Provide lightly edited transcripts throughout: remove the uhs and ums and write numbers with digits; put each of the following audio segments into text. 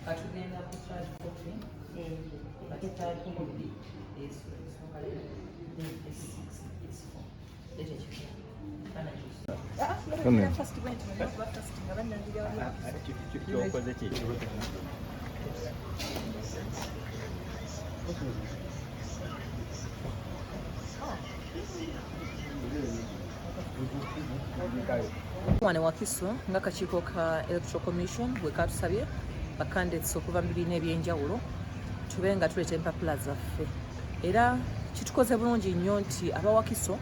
Katugenda ku third copy. Ate third copy esooka then S6, S4. Leeta ekipya. Ekifaananyi Kyokoze kyekyo. Wano Wakiso nga kakiiko ka Electoral Commission bwe katusabye ba candidates okuva mu bibiina eby'enjawulo tube nga tuleeta empapula zaffe, era kitukoze bulungi nnyo nti abawakiso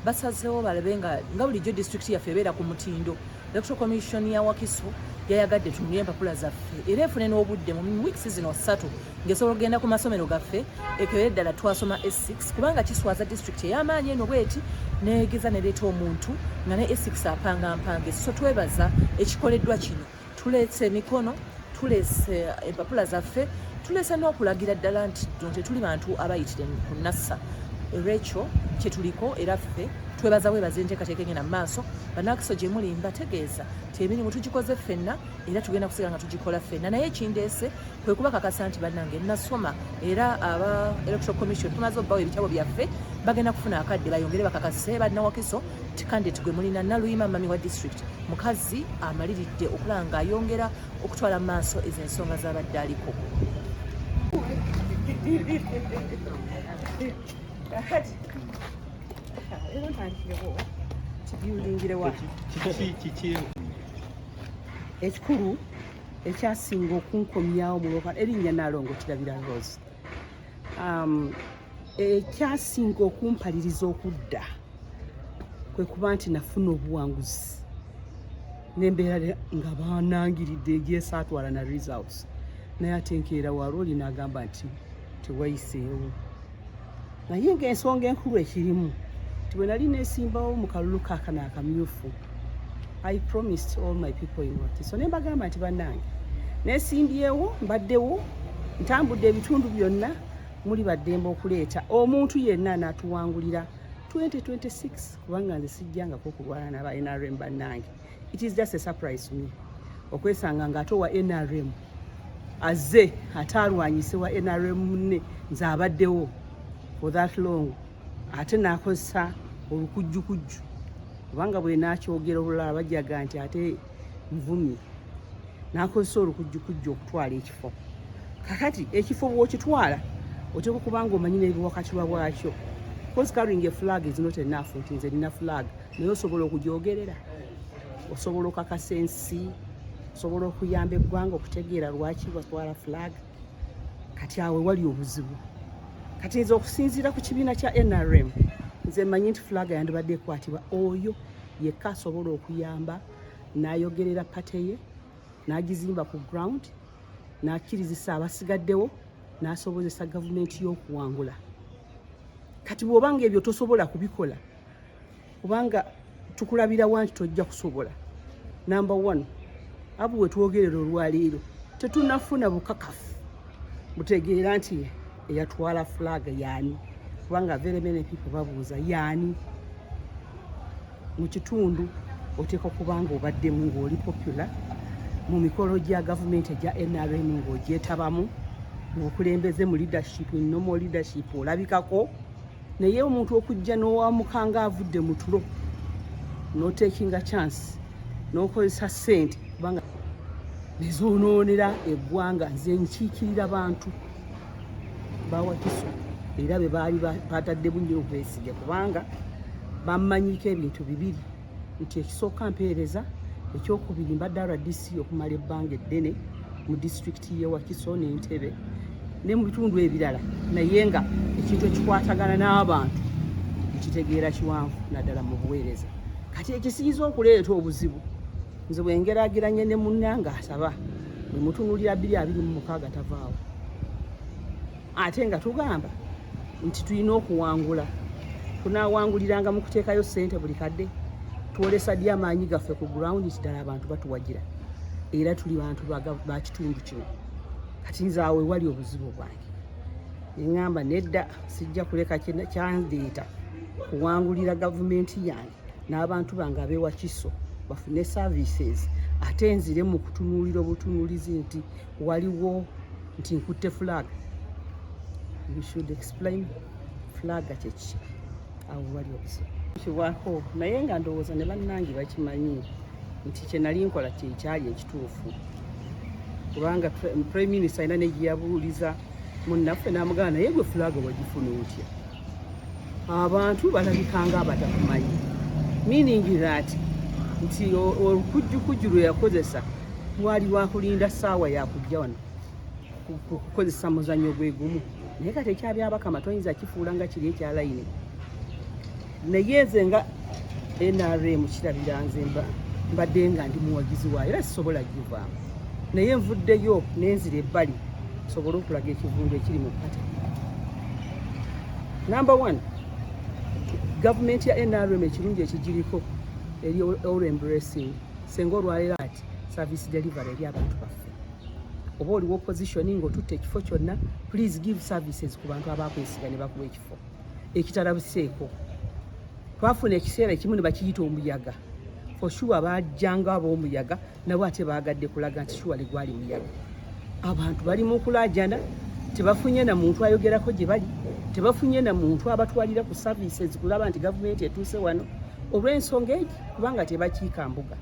basazeewo balabe nga bulijjo disitulikiti yaffe ebeera ku mutindo. Electoral Commission ya Wakiso yayagadde tunule empapula zaffe era efune n'obudde mu weeks zino 3 ng'esobola okugenda ku masomero gaffe ekebere ddala twasoma S6, kubanga kiswaza disitulikiti ey'amaanyi eno bweti neegeza nereeta omuntu nga ne S6 apanga mpange. So twebaza ekikoleddwa kino, tuleese emikono, tuleese empapula zaffe, tuleese n'okulagira ddala nti tetuli bantu abayitire ku nassa. Olwekyo kyetuliko, era ffe twebaza bwebaza enteekateeka egenda mu maaso. Bannawakiso gye muli, mbategeeza nti emirimu tugikoze ffenna era tugenda kusigala nga tugikola ffenna, naye ekindeese kwe kubakakasa nti bannange nasoma, era aba Electoral Commission tumaze obbawo ebitabo byaffe, bagenda kufuna akadde bayongere bakakase bannawakiso nti candidate gwe mulina, Naluyima Mami wa district, mukazi amaliridde okulaba ng'ayongera okutwala mu maaso ezo ensonga z'abadde aliko. Kakati leero ntandikirewo kibyulingirewa. Kiki? Ekikulu ekyasinga okunkomyawo mu loka, erinnya Naalongo Kirabira Rose, ekyasinga okumpaliriza okudda kwe kuba nti nafuna obuwanguzi nembeera nga banangiridde egyesaatwala na results, naye ate nkeera walwoli n'agamba nti tewayiseewo. Naye ng'ensonga enkulu ekirimu nti bwe nali neesimbawo mu kalulu kaakano akamyufu, I promised all my people in Wakiso ne mbagamba nti bannange, neesimbyewo, mbaddewo, ntambudde ebitundu byonna, muli baddembe okuleeta omuntu yenna anaatuwangulira 2026, kubanga nze sijjangako okulwana n'aba NRM. Bannange, it is just a surprise to me okwesanga ng'ate owa NRM azze ate alwanyise wa NRM munne. Nze abaddewo for that long, ate n'akozesa olukujjukujju, kubanga bwe naakyogera olulala bajjaga nti ate nvumye, n'akozesa olukujjukujju okutwala ekifo. Kakati ekifo bw'okitwala oteekwa kubanga omanyi n'ebiwakatirwa bwakyo, because carrying a flag is not enough nti nze nina flag, naye osobola okugyogerera, osobola okakasa ensi, osobola okuyamba eggwanga okutegeera lwaki batwala flag. Kati awo wali obuzibu. Kati nze okusinziira ku kibiina kya NRM, nze mmanyi nti flag yandibadde ekwatibwa oyo yekka asobola okuyamba n'ayogerera party ye, n'agizimba ku ground, n'akkirizisa abasigaddewo, n'asobozesa gavumenti y'okuwangula. Kati bw'obanga ebyo tosobola kubikola, kubanga tukulabirawa nti tojja kusobola. Number one, abu we twogerera olwaleero tetunafuna bukakafu butegeera nti eyatwala flag yaani, kubanga very many people babuuza yaani. Mu kitundu oteekwa kubanga obaddemu ng'oli popular mu mikolo gya gavumenti egya NRM, ng'ogyetabamu, ng'okulembeze mu leadership, normal leadership olabikako. Naye omuntu okujja n'owamuka nga avudde mu tulo n'otakinga chance n'okozesa ssente, kubanga nezoonoonera eggwanga. Nze nkiikirira bantu bawakiso era be baali bataddemu nnyo obwesige, kubanga bammanyiko ebintu bibiri, nti ekisooka mpeereza, ekyokubiri mbadde RDC okumala ebbanga eddene mu disitulikiti y'e Wakiso n'Entebe ne mu bitundu ebirala, naye nga ekintu ekikwatagana n'abantu nkitegeera kiwanvu, naddala mu buweereza. Kati ekisiyiza okuleeta obuzibu, nze bwengeraageranye ne munnange asaba, bwe mutunuulira 2026 tavaawo, ate nga tugamba nti tulina okuwangula. Tunaawanguliranga mu kuteekayo ssente buli kadde? Twolesa ddi amaanyi gaffe ku ground nti ddala abantu batuwagira era tuli bantu ba kitundu kino? Kati nze awo ewali obuzibu bwange, neŋŋamba nedda, sijja kuleka kyandeeta kuwangulira gavumenti yange n'abantu bange ab'ewakiso bafune services. Ate nzire mu kutunuulira obutunuulizi nti waliwo nti nkutte flag. You should explain flag kyeki. Awo wali obuzibu kibwako, naye nga ndowooza ne bannange bakimanyi nti kye nali nkola kyekyali ekituufu, kubanga Prime Minister alina negiyabuuliza munnaffe n'amugamba, "Naye gwe flag wagifuna otya? Abantu balabikanga abatakumanyi," meaning that nti olukujjukujju lwe yakozesa lwali lwakulinda ssaawa yakujja wano kukozesa muzannyo gwe gumu. Naye kati ekyabyabakama toyinza kifuula nga kiri ekya layini. Naye nze nga NRM kirabira nze mbadde nga ndi muwagizi waayo era sisobola givaamu, naye nvuddeyo nenzira ebbali nsobole okulaga ekivundu ekiri mu party. Number one, gavumenti ya NRM ekirungi ekigiriko eri all embracing. Senga olwaleero ati service delivery eri abantu baffe, oba oliwo opposition ng'otutte ekifo kyonna, please give services ku bantu abakwesiga ne bakuwa ekifo. Ekitalabuseeko, twafuna ekiseera ekimu ne bakiyita omuyaga. For sure bajjanga ab'omuyaga nabo ate baagadde kulaga nti surely gwali muyaga. Abantu bali mu kulaajana, tebafunye na muntu ayogerako gye bali, tebafunye na muntu abatwalira ku services kulaba nti gavumenti etuuse wano, olw'ensonga egi kubanga tebakiika mbuga,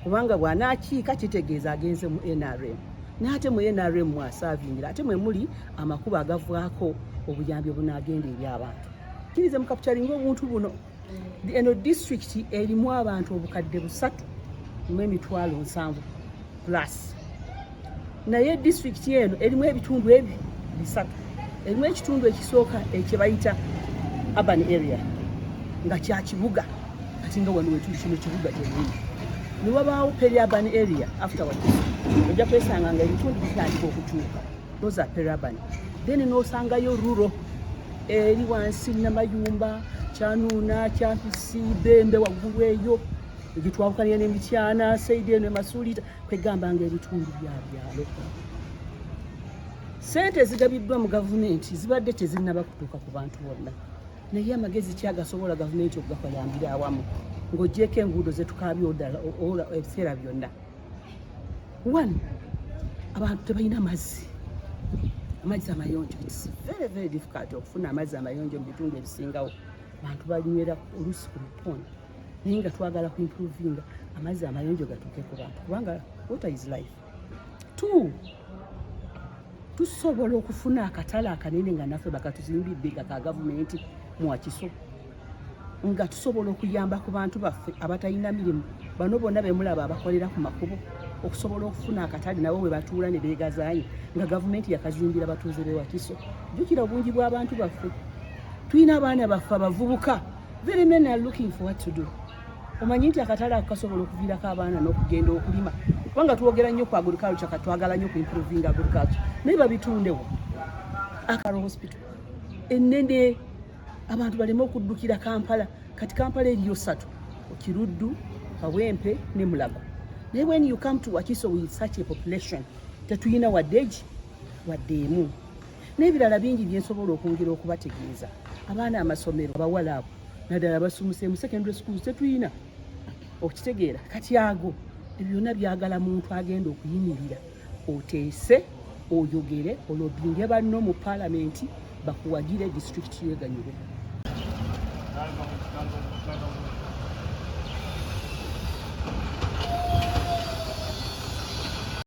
kubanga bw'anaakiika kitegeeza agenze mu NRM, n'ate mu NRM mwasaavingira, ate mwe muli amakubo agavaako obuyambi obunaagenda eri abantu. Kkirize mu capturinga obuntu buno. Eno disitulikiti erimu abantu 370,000 plus, naye disitulikiti eno erimu ebitundu ebi bisatu. Erimu ekitundu ekisooka ekyebayita urban area nga kya kibuga, kati nga wano wetuli kino kibuga kyennyini. Ne wabaawo peri-urban area. After Wakiso ojja kwesanga nga ebitundu bitandika okukyuka, those are peri-urban. Then n'osangayo rural eri wansi, Namayumba, Kyanuuna, Kyampisi, Bembe waggulu eyo egitwawukanira n'Emityana, side eno Emasuulita, kwegamba nga ebitundu bya byalo. Sente ezigabiddwa mu gavumenti zibadde tezinnaba kutuuka ku bantu bonna, naye amagezi ki agasobola gavumenti okugakoyambira awamu ng'ogyeko enguudo zetukaabya oddala ebiseera byonna? One, abantu tebalina mazzi, amazzi amayonjo. It's very very difficult okufuna amazzi amayonjo mu bitundu ebisingawo. Abantu banywera oluusi ku biponi, naye nga twagala ku improvinga amazzi amayonjo gatuuke ku bantu, kubanga water is life. Two, tusobola okufuna akatale akanene nga naffe bakatuzimbidde nga ka gavumenti mu Wakiso, nga tusobola okuyamba ku bantu baffe abatalina mirimu, bano bonna bemulaba abakolera ku makubo, okusobola okufuna akatale nabo bwe batuula ne beegazaanya nga gavumenti yakazimbira batuuze b'e Wakiso. Jjukira obungi bw'abantu baffe. Tulina abaana baffe abavubuka, very many are looking for what to do. Omanyi nti akatale ako kasobola okuviirako abaana n'okugenda okulima, kubanga twogera nnyo ku agriculture, katwagala nnyo ku improving agriculture, naye babitundewo. Akaro hospital ennene, abantu baleme okuddukira Kampala. Kati Kampala eriyo ssatu: Kiruddu, Kawempe ne Mulago. Naye when you come to Wakiso with such a population, tetulina wadde egi wadde emu. N'ebirala bingi byensobola okwongera okubategeeza. Abaana amasomero, abawala abo naddala basumuse mu secondary schools, tetulina okitegeera. Kati ago ebyo byonna byagala muntu agenda okuyimirira, oteese, oyogere, olobinge banno mu paalamenti bakuwagire, disitulikiti yeganyulwe.